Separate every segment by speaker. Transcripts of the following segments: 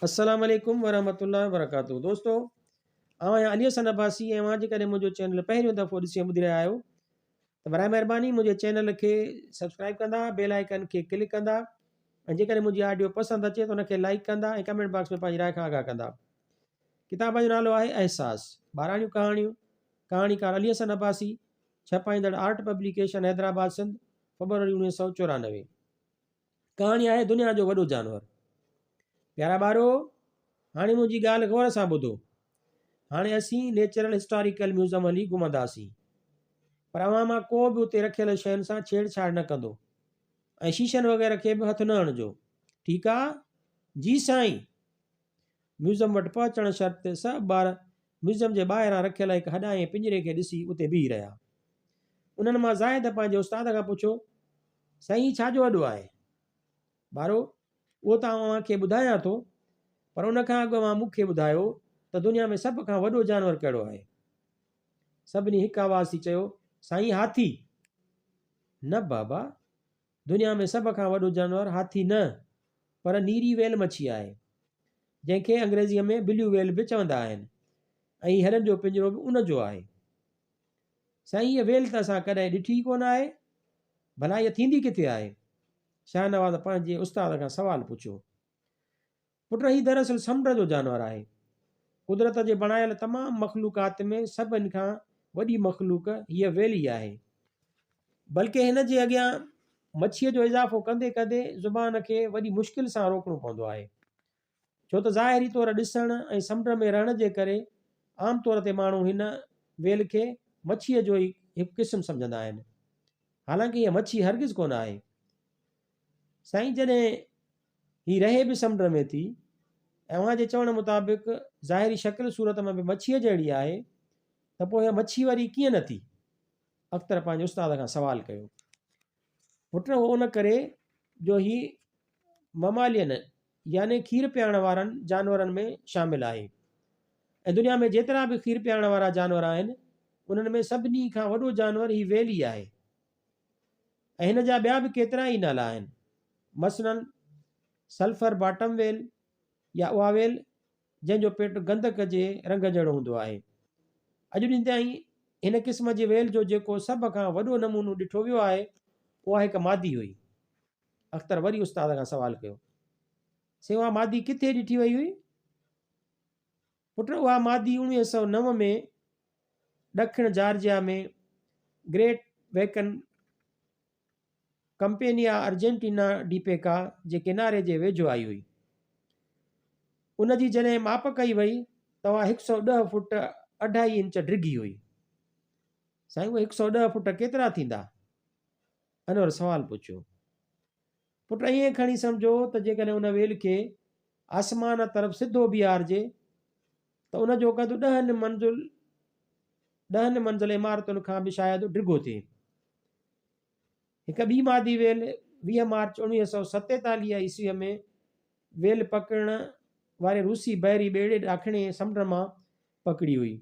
Speaker 1: السلام عليڪم ورحمة الله وبرڪاته دوستو آئون آهيان علي حسن عباسي ۽ اوهان جيڪڏهن منهنجو چينل پهريون دفعو ڏسي ۽ ٻڌي رهيا آهيو ته برائي مهرباني منهنجي چينل کي سبسڪرائب ڪندا بيل آئيڪن کي ڪلڪ ڪندا ۽ جيڪڏهن منهنجي آڊيو پسند اچي ته ان کي لائڪ ڪندا ۽ ڪمينٽ باڪس ۾ پنهنجي راء کان آگاهه ڪندا. ڪتاب جو نالو آهي احساس ٻاراڻيون ڪهاڻيون ڪهاڻيڪار علي حسن عباسي ڇپائيندڙ آرٽ پبليڪيشن حيدرآباد سنڌ فبروري 1994. ڪهاڻي آهي دنيا جو وڏو جانور. پيارا ٻارو، هاڻي منهنجي ڳالهه غور سان ٻڌو. هاڻي اسين نيچرل هسٽاريڪل ميوزم هلي گهمنداسين. پر اوهان مان ڪو به اتي رکيل شين سان ڇيڙ ڇاڙ نه ڪندو ۽ شيشن وغيره کي به هٿ نه هڻجو. ٺيڪ آ؟ جي سائين! ميوزم وٽ پهچڻ شرط سڀ ٻار ميوزم جي ٻاهران رکيل هڪ هڏائين پڃري کي ڏسي اتي بيهي رهيا. انهن مان زاهد پنهنجي استاد کان پڇيو، سائين هي ڇا جو اڏو آهي؟ ٻارو، اهو ته آئون اوهان کي ٻڌايان ٿو، پر ان کان اڳ اوهان مون کي ٻڌايو ته دنيا ۾ سڀ کان وڏو جانور ڪهڙو آهي؟ سڀني هڪ آواز ٿي چيو، سائين هاٿي! نه بابا، دنيا ۾ سڀ کان وڏو جانور هاٿي نه، پر نيري ويل مڇي آهي، جنهن کي انگريزيء ۾ بليو ويل به چوندا آهن ۽ هي هڏن جو پڃرو به ان جو آهي. سائين هيء ويل ته اسان ڪڏهن ڏٺي ئي ڪونه آهي، ڀلا هيء ٿيندي ڪٿي آهي؟ شاهنواز پنهنجي استاد کان سوال پڇيو. پٽ هي دراصل سمنڊ جو جانور آهي. قدرت جي بڻايل تمام مخلوقات ۾ سڀن کان وڏي مخلوق هيء ويل ئي آهي. بلڪه هن جي اڳيان مڇيء جو اضافو ڪندي ڪندي زبان کي وڏي مشڪل سان روڪڻو پوندو آهي. ڇو ته ظاهري طور ڏسڻ ۽ سمنڊ ۾ رهڻ جي ڪري عام طور تي ماڻهو هن ويل کي مڇيء جو ئي هڪ قسم سمجهندا آهن. حالانڪه هيء مڇي هرگز ڪونه آهي. سائين جڏهن هي رهي به سمنڊ ۾ ٿي ۽ اوهان جي چوڻ مطابق ظاهري شڪل صورت ۾ به مڇيء جهڙي آهي ته پوء هيء مڇي وري ڪيئن نه ٿي؟ اختر پنهنجي استاد کان سوال ڪيو. پٽ اهو ان ڪري جو هي ممالين يعني کير پيئڻ وارن جانورن ۾ شامل آهي ۽ دنيا ۾ جيترا به کير پيئڻ وارا جانور آهن انهن ۾ سڀني کان وڏو جانور هي ويل ئي آهي ۽ هن جا ٻيا به ڪيترا ئي نالا آهن مثلاً سلفر باٽم ويل يا اها ويل جنهن جو پيٽ گندڪ جي رنگ جهڙو هوندو آهي. اڄ ڏينهن تائين هن قسم جي ويل جو جيڪو سڀ کان وڏو نمونو ڏٺو ويو آهي، اها هڪ مادي هئي. اختر وري استاد کان سوال ڪيو، سائين اها مادي ڪٿي ڏٺي وئي هئي؟ پٽ اها مادي 1909 ۾ ڏکڻ جارجيا ۾ گريٽ ويڪن ڪمپينيا ارجنٽينا ڊي پيڪا جي ڪناري جي ويجهو آئي هئي. ان جي جڏهن ماپ ڪئي وئي ته اها 110 فوٽ اڍائي انچ ڊگهي هئي. سائين اهي 110 فوٽ ڪيترا ٿيندا؟ انور سوال پڇيو. پٽ ائين کڻي سمجهو ته جيڪڏهن ان ويل کي آسمان طرف سڌو بيهارجي ته ان جو قد ڏهن منزل ڏهن منزل عمارتن کان به شايد ڊگهو ٿئي. هڪ ٻي مادي ويل 20 مارچ 1947 عيسويء ۾ ويل پڪڙڻ واري روسي بحري ٻيڙي ڏاکڻي سمنڊ مان پڪڙي هئي،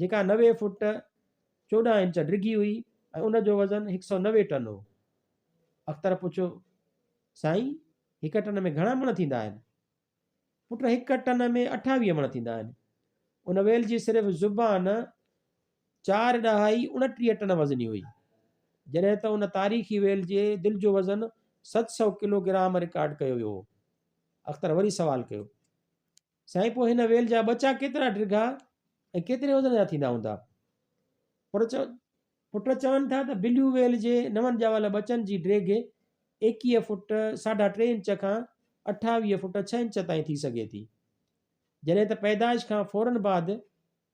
Speaker 1: جيڪا 90 فوٽ 14 انچ ڊگهي هئي ۽ ان جو وزن 190 ٽن هو. اختر پڇيو، سائين، هڪ ٽن ۾ گهڻا مڻ ٿيندا آهن؟ پٽ هڪ ٽن ۾ 28 مڻ ٿيندا آهن. ان ويل جي صرف زبان چار ڏهائي 29 ٽن وزني هئي. جڏهن ته ان تاريخي ويل جي دل جو وزن 700 ڪلو گرام رڪارڊ ڪيو ويو هو. اختر وري سوال ڪيو، سائين پوء هن ويل جا ٻچا ڪيترا ڊگها ۽ ڪيتري وزن جا ٿيندا هوندا؟ پر پٽ چون ٿا ته بليو ويل جي نون ڄاول ٻچن جي ڊيگهه 21 فوٽ ساڍا ٽي انچ کان 28 فوٽ ڇهه انچ تائين ٿي سگهي ٿي. جڏهن ته پيدائش کان فورن بعد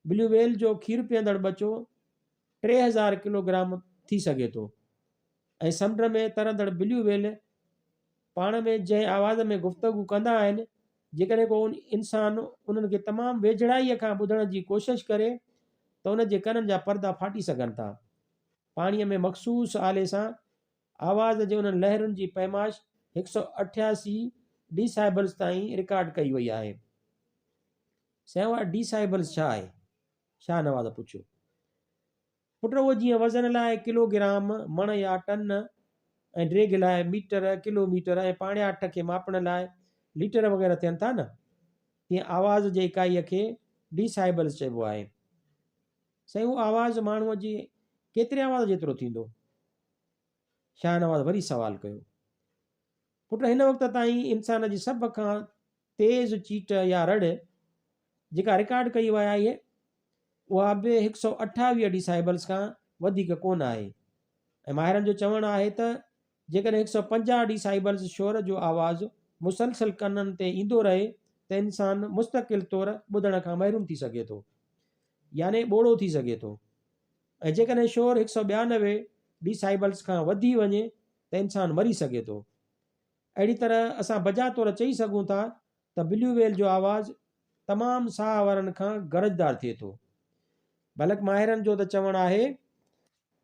Speaker 1: بليو ويل جو کير پيئندڙ ٻچو 3000 ڪلو گرام ٿي سگهي ٿو ۽ سمنڊ ۾ ترندڙ بليو ويل پاڻ ۾ جنهن آواز ۾ گفتگو ڪندا آهن، جيڪڏهن ڪو انسان انهن کي تمام ويجهڙائيء کان ٻڌڻ جي ڪوشش ڪري ته ان جي ڪنن جا پردا ڦاٽي سگهن ٿا. پاڻيء ۾ مخصوص آلي سان آواز جي انهن لهرن جي پيمائش 188 ڊيسائبلز تائين رڪارڊ ڪئي وئي آهي. سائين اها ڊيسائبلز ڇا آهي؟ شاهنواز پڇيو. پٽ اهو جيئن وزن لاء ڪلو گرام، مڻ يا ٽن ۽ ڊيگهه لاء ميٽر، ڪلو ميٽر ۽ پاڻياٺ کي ماپڻ لاء ليٽر وغيره ٿين ٿا نه. تيئن آواز جي اڪائيء کي ڊيسائبلز چئبو آهي. سائين اهو آواز ماڻهوء جي ڪيتري آواز جيترو ٿيندو؟ شاهنواز وري سوال ڪيو. پٽ هن وقت تائين انسان جي سڀ کان تيز چيٽ يا رڙ جيڪا رڪارڊ ڪئي وئي آهي اها به هڪ سئو اٺاويهه ڊيسائبلز کان وڌيڪ ڪونه آهي ۽ ماهرن جو چوڻ آهي ته جيڪڏهن هڪ سئو 50 ڊيسائبلز شور جو آواز مسلسل ڪنن تي ايندو رهي ته انسان مستقل طور ٻڌڻ کان محروم ٿي سگهي ٿو يعني ٻوڙو ٿي سگهي ٿو ۽ جيڪڏهن شور هڪ سئو 92 ڊيسائبلز کان وڌي وڃي ته انسان مري سگهي ٿو. اهڙي طرح اسان بجا طور چئي سگهون ٿا ته بليو ويل جو آواز تمام ساهه وارن کان گرجدار ٿئي ٿو. بلڪ ماهرن جو ته چوڻ آهي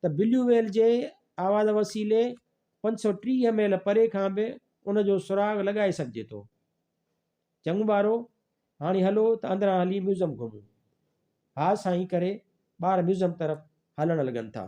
Speaker 1: ته بليو ويل جي آواز وسيلي 530 ميل پري کان به ان جو سراغ لڳائي سگهجي ٿو. چڱو ٻارو، هاڻي هلو ته اندران هلي ميوزم گهمون. ها سائين ڪري ٻار ميوزم طرف هلڻ لڳن ٿا.